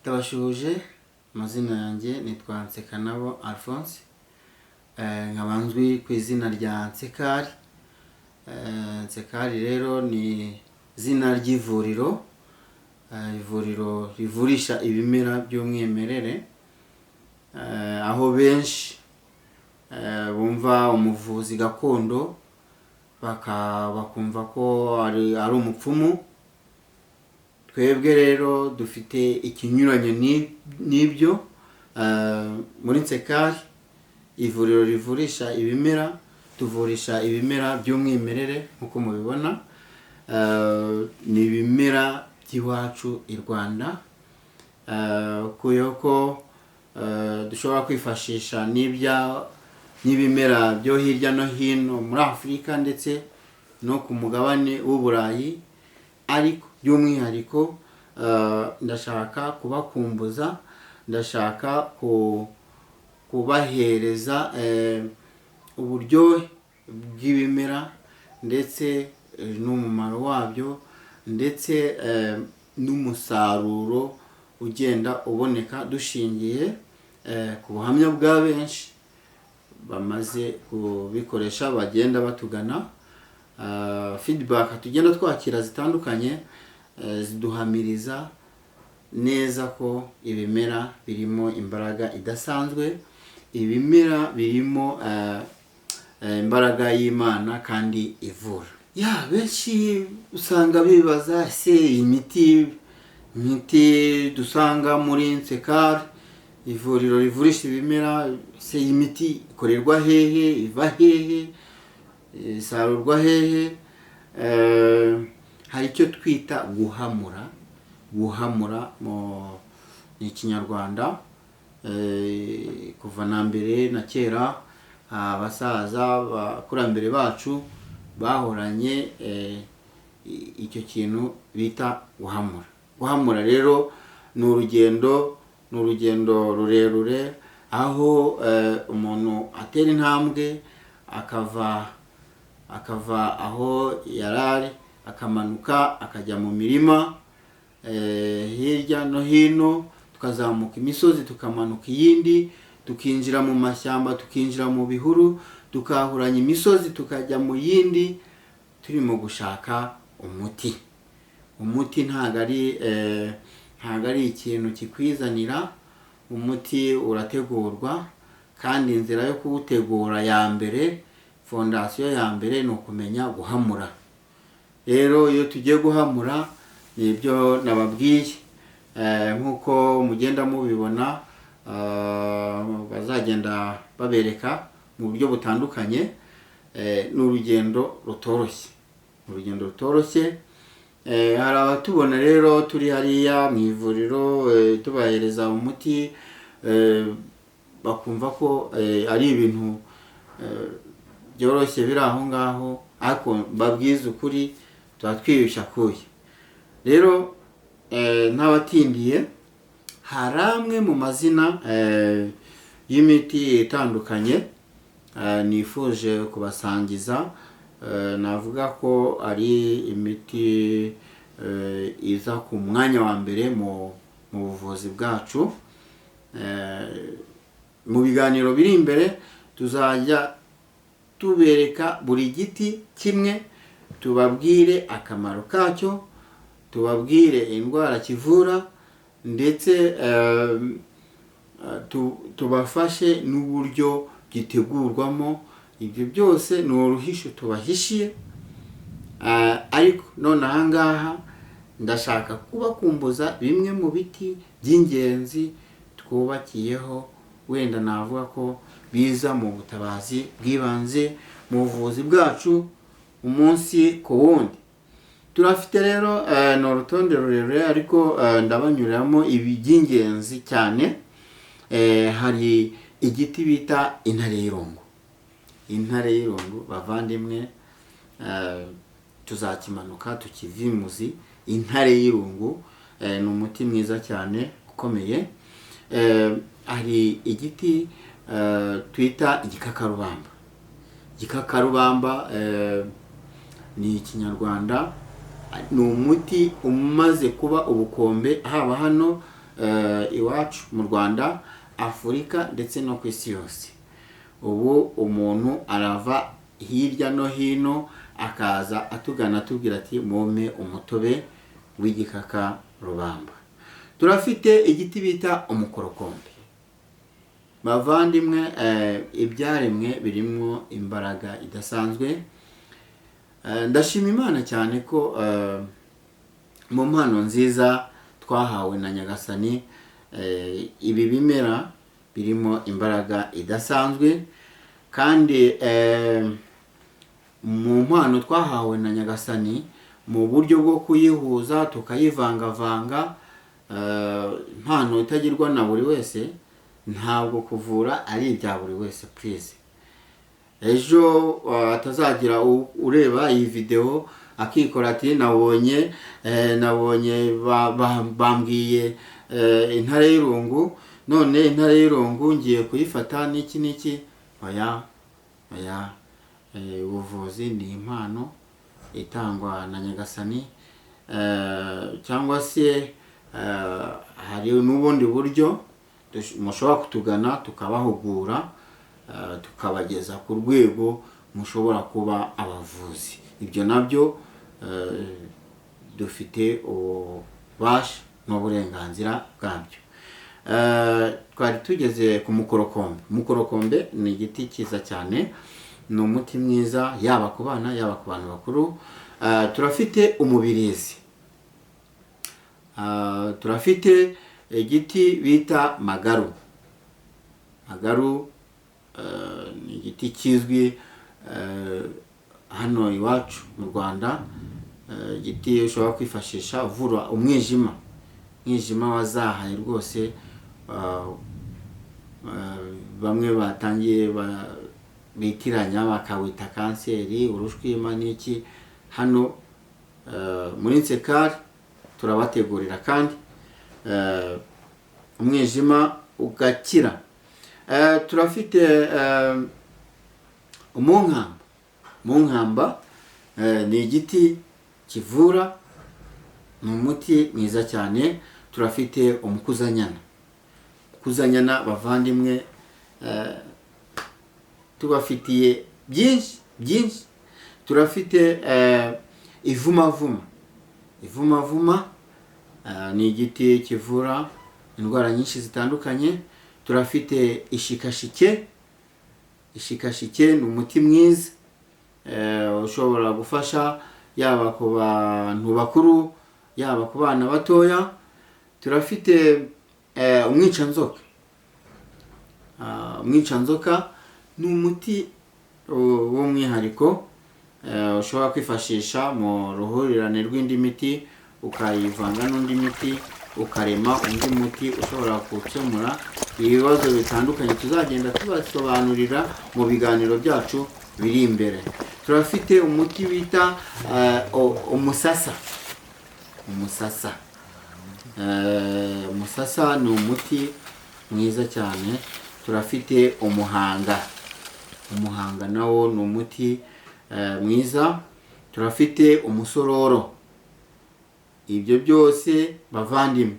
Ndabashuhuje, amazina yanjye nitwa Nsekanabo Alphonse, nkaba nzwi ku izina rya Nsekari. Nsekari rero ni izina ry'ivuriro, ivuriro rivurisha ibimera by'umwimerere, aho benshi bumva umuvuzi gakondo bakumva ko ari umupfumu. Twebwe rero dufite ikinyuranyo n'ibyo. Muri Nsekari, ivuriro rivurisha ibimera, tuvurisha ibimera by'umwimerere nk'uko mubibona. Ni ibimera by'iwacu i Rwanda, ukuyeho ko dushobora kwifashisha n'ibimera byo hirya no hino muri Afurika ndetse no ku mugabane w'Uburayi, ariko by'umwihariko ndashaka kubakumbuza, ndashaka kubahereza uburyohe bw'ibimera ndetse n'umumaro wabyo, ndetse n'umusaruro ugenda uboneka dushingiye ku buhamya bwa benshi bamaze kubikoresha bagenda batugana. Feedback tugenda twakira zitandukanye ziduhamiriza neza ko ibimera birimo imbaraga idasanzwe, ibimera birimo imbaraga y'Imana kandi ivura. Ya benshi usanga bibaza: ese iyi miti dusanga muri Nsekari, ivuriro rivurisha ibimera, ese iyi miti ikorerwa hehe, iva hehe, isarurwa hehe? Hari icyo twita guhamura. Guhamura mu ni Ikinyarwanda. Kuva na mbere na kera, abasaza, abakurambere bacu bahoranye icyo kintu bita guhamura. Guhamura rero ni urugendo rurerure, aho umuntu atera intambwe akava aho yari ari, akamanuka akajya mu mirima hirya no hino, tukazamuka imisozi, tukamanuka iyindi, tukinjira mu mashyamba, tukinjira mu bihuru, tukahuranya imisozi, tukajya mu yindi, turimo gushaka umuti. Umuti ntabwo ari ikintu kikwizanira. Umuti urategurwa, kandi inzira yo kuwutegura ya mbere, fondation ya mbere, ni ukumenya guhamura. Rero iyo tugiye guhamura, ni ibyo nababwiye. Nk'uko mugenda mubibona, bazagenda babereka mu buryo butandukanye, ni urugendo rutoroshye, urugendo rutoroshye. Hari abatubona rero turi hariya mu ivuriro, tubahereza umuti, bakumva ko ari ibintu byoroshye biri aho ngaho, ariko mbabwize ukuri, tuba twiyushya akuya. Rero ntabatindiye, hari amwe mu mazina y'imiti itandukanye nifuje kubasangiza. Navuga ko ari imiti iza ku mwanya wa mbere mu buvuzi bwacu. Mu biganiro biri imbere tuzajya tubereka buri giti kimwe, tubabwire akamaro kacyo, tubabwire indwara kivura, ndetse tubafashe n'uburyo gitegurwamo. Ibyo byose ni uruhisho tubahishiye. Ariko none aha ngaha ndashaka kubakumbuza bimwe mu biti by'ingenzi twubakiyeho, wenda navuga ko biza mu butabazi bw'ibanze mu buvuzi bwacu umunsi ku wundi. Turafite rero, ni urutonde rurerure, ariko ndabanyuriramo ibi by'ingenzi cyane. Hari igiti bita intare y'irungu. Intare y'irungu, bavandimwe, tuzakimanuka tukive imuzi. Intare y'irungu ni umuti mwiza cyane ukomeye. Hari igiti twita igikakarubamba. Igikakarubamba ni Ikinyarwanda, ni umuti umaze kuba ubukombe haba hano iwacu mu Rwanda, Afurika ndetse no ku isi yose. Ubu umuntu arava hirya no hino akaza atugana atubwira ati mumpe umutobe w'igikakarubamba. Turafite igiti bita umukorokombe. Bavandimwe, ibyaremwe birimo imbaraga idasanzwe. Ndashima Imana cyane ko mu mpano nziza twahawe na Nyagasani, ibi bimera birimo imbaraga idasanzwe, kandi mu mpano twahawe na Nyagasani mu buryo bwo kuyihuza tukayivangavanga, impano itagirwa na buri wese. Ntabwo kuvura ari ibya buri wese, please. Ejo atazagira ureba iyi video akikora ati nabonye bambwiye intare y'irungu, none intare y'irungu ngiye kuyifata n'iki n'iki. Oya, oya, ubuvuzi ni impano itangwa na Nyagasani, cyangwa se hari n'ubundi buryo mushobora kutugana tukabahugura, tukabageza ku rwego mushobora kuba abavuzi. Ibyo nabyo dufite ububasha n'uburenganzira bwabyo. Twari tugeze ku mukorokombe. Umukorokombe ni igiti cyiza cyane, ni umuti mwiza yaba ku bana yaba ku bantu bakuru. Turafite umubirizi, turafite igiti bita magaru. Magaru ni igiti kizwi hano iwacu mu Rwanda, igiti ushobora kwifashisha uvura umwijima, umwijima wazahaye rwose. Bamwe batangiye bitiranya bakawita kanseri, urushwima n'iki. Hano muri Nsekari turabategurira kandi umwijima ugakira. Turafite umunkamba. Umunkamba ni igiti kivura, ni umuti mwiza cyane. Turafite umukuzanyana. Umukuzanyana bavandimwe, tubafitiye byinshi byinshi. Turafite ivumavuma. Ivumavuma ni igiti kivura indwara nyinshi zitandukanye. Turafite ishikashike. Ishikashike ni umuti mwiza ushobora gufasha yaba ku bantu bakuru yaba ku bana batoya. Turafite umwicanzoka. Umwicanzoka ni umuti w'umwihariko ushobora kwifashisha mu ruhurirane rw'indi miti, ukayivanga n'undi miti ukarema undi muti ushobora gukemura ibibazo bitandukanye tuzagenda tubasobanurira mu biganiro byacu biri imbere. Turafite umuti bita umusasa. Umusasa, umusasa ni umuti mwiza cyane. Turafite umuhanga. Umuhanga nawo ni umuti mwiza. Turafite umusororo. Ibyo byose bavandimwe,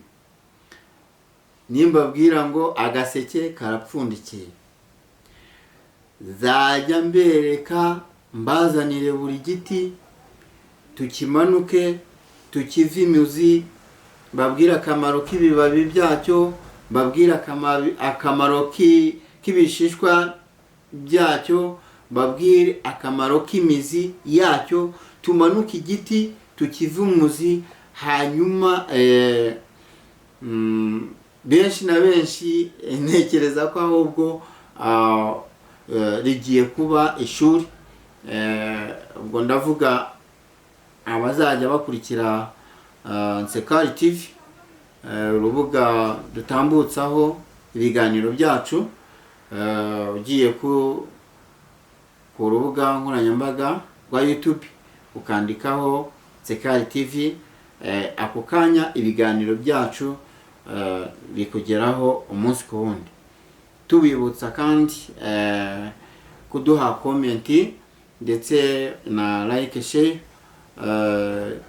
nimbabwira ngo agaseke karapfundikiye, zajya mbereka mbazanire buri giti, tukimanuke tukive imizi, mbabwire akamaro k'ibibabi byacyo, mbabwire akamaro k'ibishishwa byacyo, mbabwire akamaro k'imizi yacyo. Tumanuke igiti tukive umuzi, hanyuma benshi na benshi ntekereza ko ahubwo rigiye kuba ishuri. Ubwo ndavuga abazajya bakurikira Nsekari TV, urubuga dutambutsaho ibiganiro byacu. Ugiye ku rubuga nkoranyambaga rwa YouTube ukandikaho Nsekari TV, ako kanya ibiganiro byacu bikugeraho umunsi ku wundi. Tubibutsa kandi kuduha komenti ndetse na like, share,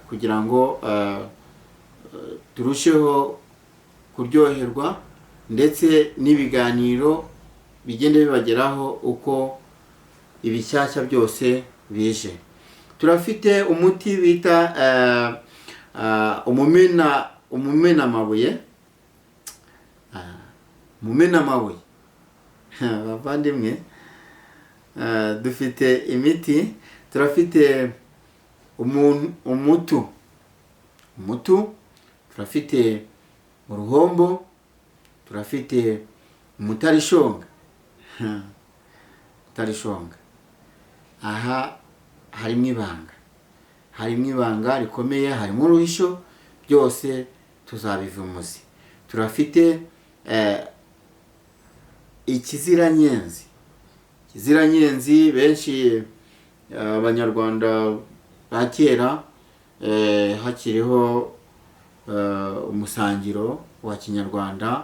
kugira ngo turusheho kuryoherwa ndetse n'ibiganiro bigenda bibageraho uko ibishyashya byose bije. Turafite umuti bita umumenamabuye. Umumenamabuye, bavandimwe, dufite imiti. Turafite umutu, turafite uruhombo, turafite umutarishonga. Umutarishonga, aha harimo ibanga, harimo ibanga rikomeye, harimo uruhisho, byose tuzabiva umuzi. Turafite ikiziranyenzi. Ikiziranyenzi benshi Abanyarwanda ba kera, hakiriho umusangiro wa kinyarwanda,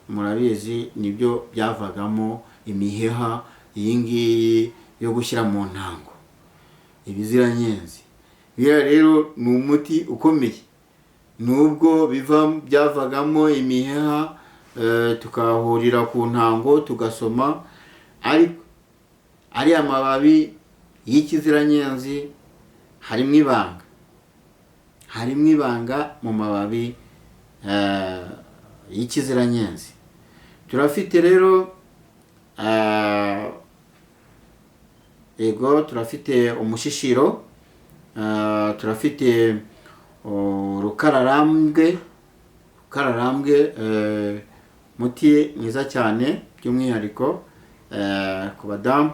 murabizi, nibyo byavagamo imiheha iyi ngiyi yo gushyira mu ntango. Ibiziranyenzi biriya rero ni umuti ukomeye, nubwo byavagamo imiheha, tukahurira ku ntango tugasoma, ariko ariya mababi y'ikiziranyenzi harimo ibanga, harimo ibanga mu mababi y'ikiziranyenzi. Turafite rero yego, turafite umushishiro, turafite urukararambwe, urukararambwe, muti mwiza cyane by'umwihariko ku badamu.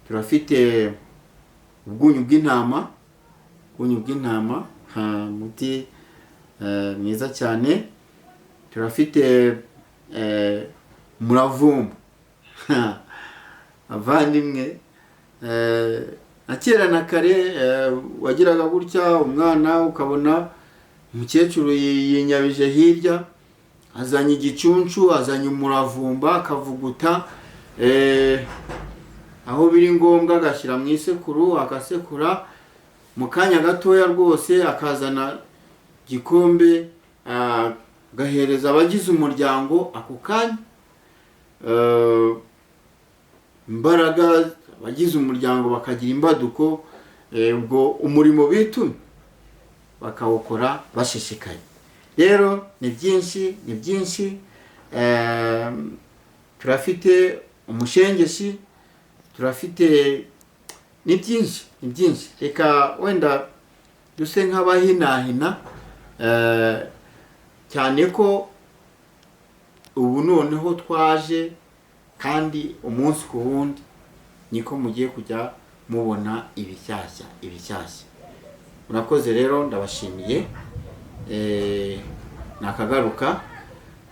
Turafite ubwunyu bw'intama, ubwunyu bw'intama, muti mwiza cyane. Turafite umuravumba. Abavandimwe, na kera na kare, wagiraga gutya umwana ukabona umukecuru yinyabije hirya, azanye igicuncu, azanye umuravumba, akavuguta, aho biri ngombwa agashyira mu isekuru agasekura, mu kanya gatoya rwose akazana igikombe, agahereza abagize umuryango ako kanya. Imbaraga abagize umuryango bakagira imbaduko, ubwo umurimo bitumye bakawukora bashishikaye. Rero ni byinshi, ni byinshi. Turafite umushengeshi, turafite, ni byinshi, ni byinshi. Reka wenda duse nk'abahinahina, cyane ko ubu noneho twaje, kandi umunsi ku wundi niko mugiye kujya mubona ibishyashya, ibishyashya. Murakoze rero, ndabashimiye. Nakagaruka,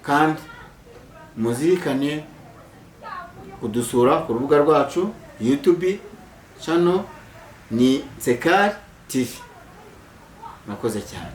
kandi muzirikane kudusura ku rubuga rwacu YouTube channel ni Nsekari TV. Murakoze cyane.